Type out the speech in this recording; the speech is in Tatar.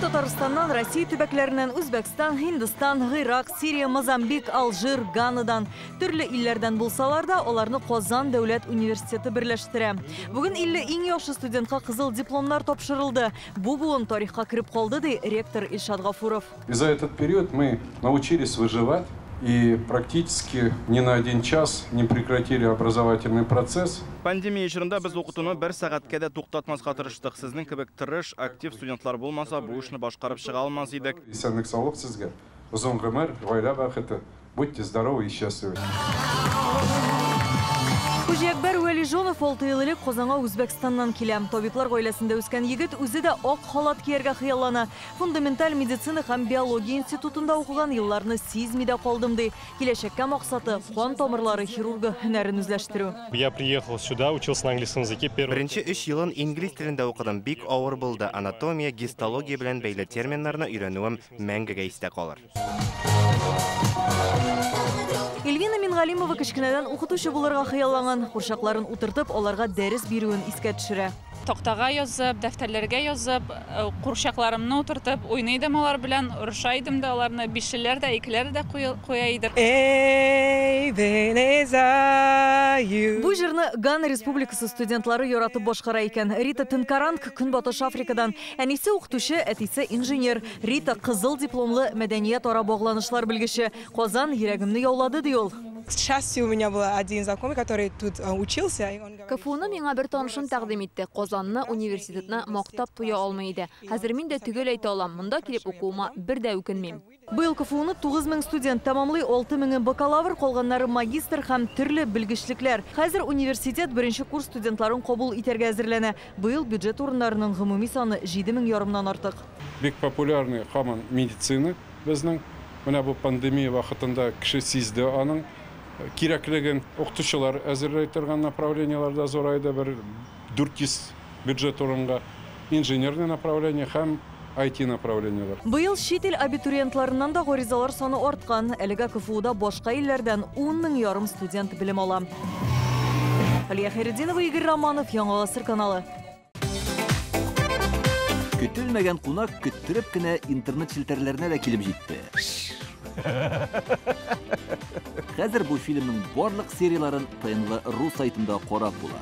Татарстаннан, Россия төбәкләреннән, Үзбәкстан, Һиндстан, Гыйрак, Сирия, Мозамбик, Алжир, Ганадан. Төрле илләрдән булсалар да, аларны Казан дәүләт университеты берләштерә. Бүген 50 иң яхшы студентка кызыл дипломнар тапшырылды. Бу буын тарихка кереп калды, ди ректор Илшат Гафуров. И за этот период мы научились выживать и практически ни на один час не прекратили образовательный процесс. Пандемия чорында без укытуны бер сәгатькә дә туктатмаска тырыштык. Сезнең кебек тырыш, актив студентлар булмаса, бу эшне башкарып чыга алмас идек. Исәнлек саулык сезгә, озын гомер, гаилә бәхете. Будьте здоровы и счастливы. Хуҗиәкбәр Вәлиҗонов 6 ел элек Казанга Үзбәкстаннан килә. Табиблар гаиләсендә үскән егет үзе дә ак халат кияргә хыяллана. Фундаменталь медицина һәм биология институтында укыган елларны сизми дә калдым, ди. Киләчәккә максаты кан тамырлары хирургы һөнәрен үзләштерү. Я приехал сюда, учился на английском языке. Первый... Беренче 3 елын инглиз телендә укыдым. Бик авыр булды. Анатомия, гистология белән бәйле терминнарны өйрәнүем мәңгегә истә калыр. Эльвина Мингалимова кечкенәдән укытучы булырга хыялланган. Курчакларын утыртып, аларга дәрес бирүен искә төшерә. Тактага язып, дәфтәрләргә язып, курчакларымны утыртып, уйный идем алар белән, орыша идем дә аларны, бишлеләр дә, икеләр дә куя идек. Бу җырны Гана Республикасы студентлары яратып башкара икән. Рита Тенкаранг Көнбатыш Африкадан. Әнисе укытучы, әтисе инженер. Рита кызыл дипломлы мәдәният ара багланышлар белгече. Казан йөрәгемне яулады, ди ул. К счастью, у меня был один знакомый, который тут учился. КФУны миңа бер танышым тәкъдим итте. Казанны, университетны мактап туя алмый иде. Хәзер мин дә төгәл әйтә алам, монда килеп укуыма бер дә үкенмим. Быел КФУны 9000 студент тәмамлый, 6000 бакалавр, калганнары магистр һәм төрле белгечлекләр. Хәзер университет беренче курс студентларын кабул итәргә әзерләнә. Быел бюджет урыннарының гомуми саны 7500 артык. Бик популярный һаман медицина безнең. Менә бу пандемия вакытында кеше сизде аның кирәклеген. Укытучылар әзерләй торган направлениеләрдә зурайды бер 400 бюджет урынга, инженерный направление һәм IT направлениеләр. Быел чит ил абитуриентларыннан да гаризалар саны арткан. Әлегә КФУда башка илләрдән 10,5 студент белем ала. Алия Хәйретдинова, Игорь Романов, Яңа Гасыр каналы. Көтелмәгән кунак көттереп кенә интернет челтәрләренә дә килеп җитте. Хәзер бу фильмның барлык серияларын ТНВ рус сайтында карап була.